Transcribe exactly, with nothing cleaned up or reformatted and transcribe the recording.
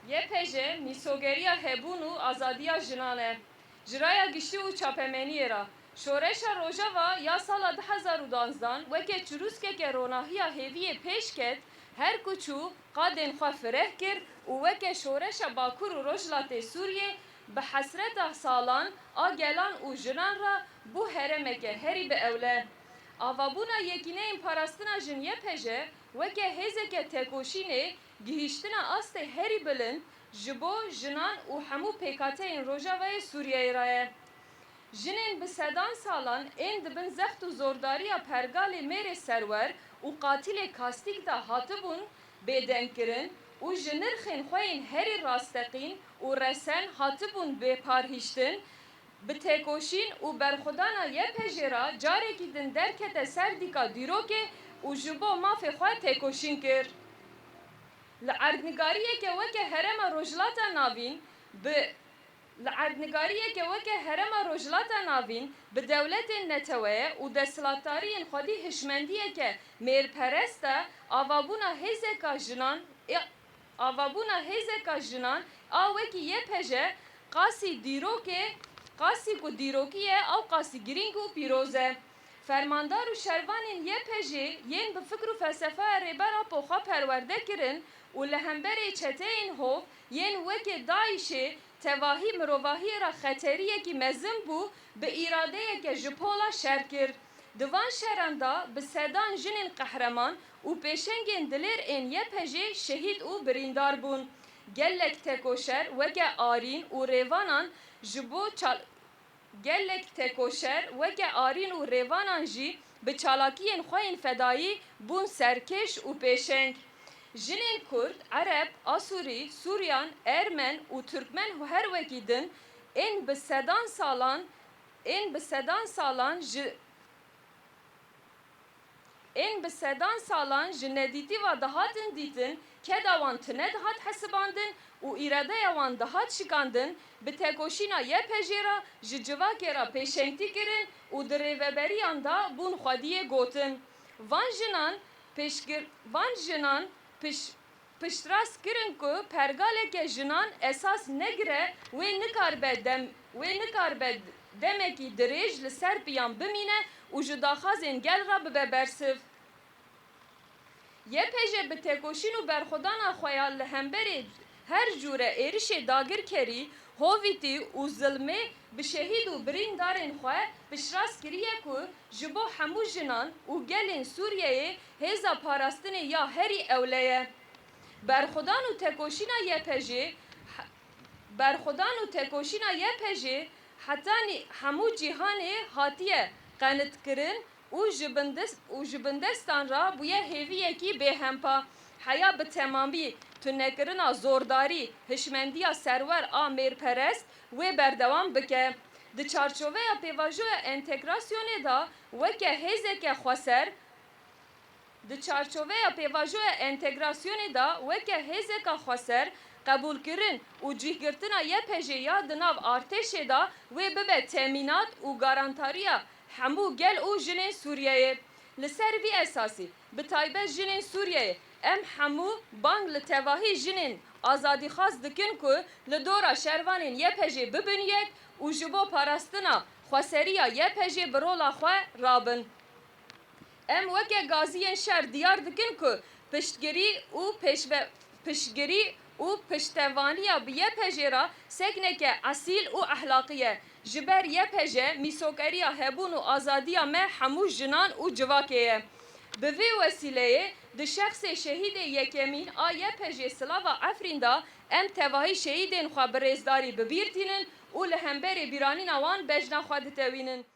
Y P J mîsogeriya hebûn û azadiya jinan e. Ji raya giştî û çapemeniyê re, Şoreşa Rojava ya sala du hezar û duwazdeh weke çirûskeke ronahiya hêviyê pêş ket, her ku çû qadên xwe fireh kir û weke şoreşa Bakur û Rojhilatê Sûriyê bi hesreta salan a gelan û jinan re bû herêmeke herî bi ewle. Avabûna Yekîneyên Parastina Jin Y P J weke hêzeke tekoşînê gihîştina astê herî bilind ji bo jinan û hemû pêkhateyên Rojavayê Sûriyeyê re ye. Jinên bi sedan salan ên di bin zext û zordariya pergalê mêrê serwer û qatilê kastîk de hatibûn bêdengkirin û ji nirxên xwe yên herî rasteqîn û resen hatibûn bêparhiştin, bi têkoşîn û berxwedana Y P J re carekî din derkete ser dîka dîrokê û ji bo mafê xwe têkoşîn kir. Li erdnigariyeke weke Herêma Rojhilata Navîn bi, li erdnigariyeke weke Herêma Rojhilata Navîn bi dewletên neteweye û desthilatdariyên xwedî hişmendiyeke mêrperest e, avabûna hêzeka jinan ê, avabûna hêzeka jinan a wekî Y P J qasî dîrokê, qasî ku dîrokî ye, ew qasî girîng û pîroz e. Fermandar û şervanên Y P J yên bi fikr û felsefeya Rêber Apo xwe perwerde kirin û li hemberê çeteyên hov yên wekê DAIŞê tevahî mirovahiyê re xeteriyekî mezin bû, bi îradeyeke ji pola şer kir. Di van şeran de bi sedan jinên qehreman û pêşengên dilêr ên Y P Jê şehîd û birîndar bûn. Gelek tekoşer weke Arîn û Rêvanan ji bo çal-, gelek tekoşer weke Arîn û Rêvanan jî bi çalakiyên xwe yên fedayî bûn serkêş û pêşeng. Jinên Kurd, Ereb, Asûrî, Sûryan, Ermen û Tirkmen û her wekî din ên bi sedan salan, ên bi sedan salan ji, ên bi sedan salan ji nedîtî ve dihatin dîtin, keda wan tune dihat hesibandin û îradeya wan dihat şikandin, bi tekoşîna Y P J re ji civakê re pêşengtî kirin û di rêveberiyan de bûn xwediyê gotin. Van jinan piştgir-, van jinan piş-, piştrast kirin ku pergaleke jinan esas negire, wê nikaribe dem-, wê nikaribe demekî dirêj li ser piyan bimîne û ji daxwazên gel re bibe bersiv. Y P J bi tekoşîn û berxwedana xwe ya li hemberê her cûre êrişê dagirkerî, hovîtî û zilmê bi şehîd û birîndarên xwe piştrast kiriye ku ji bo hemû jinan û gelên Sûriyeyê hêza parastinê ya herî ewle ye. Berxwedan û tekoşîna Y P Jê, he-, berxwedan û tekoşîna Y P Jê hetanî hemû cîhanê hatiye qenitkirin û ji bindest-, û ji bindestan re bûye hêviyekî bêhempa. Heya bi temamî tunekirina zordarî, hişmendiya serwer a mêrperest wê berdewam bike. Di çarçoveya pêvajoya entegrasyonê de weke hêzeke xweser, Di çarçoveya pêvajoya entegrasyonê de weke hêzeka xweser, qebûlkirin û cihgirtina Y P Jê ya di nav artêşê de wê bibe temînat û garantariya hemû gel û jinên Sûriyeyê. Li ser vî esasî, bi taybet jinên Sûriyeyê, em hemû bang li tevahî jinên azadîxwaz dikin ku li dora şervanên Y P Jê bibin yek û ji bo parastina xweseriya Y P Jê bi rola xwe rabin. Em weke gaziyên şer diyar dikin ku piştgirî û pêşve-, piştgirî û piştevaniya bi Y P Jê re sekneke esîl û ehlaqî ye. Ji ber Y P J mîsokeriya hebûn û azadiya me hemû jinan û civakê ye. Bi vê wesîleyê di şexsê şehîdê yekemîn a Y P Jê Silava Efrîn de em tevahî şehîdên xwe bi rêzdarî bi bîr tînin û li hemberê bîranîna wan bejna xwe ditewînin.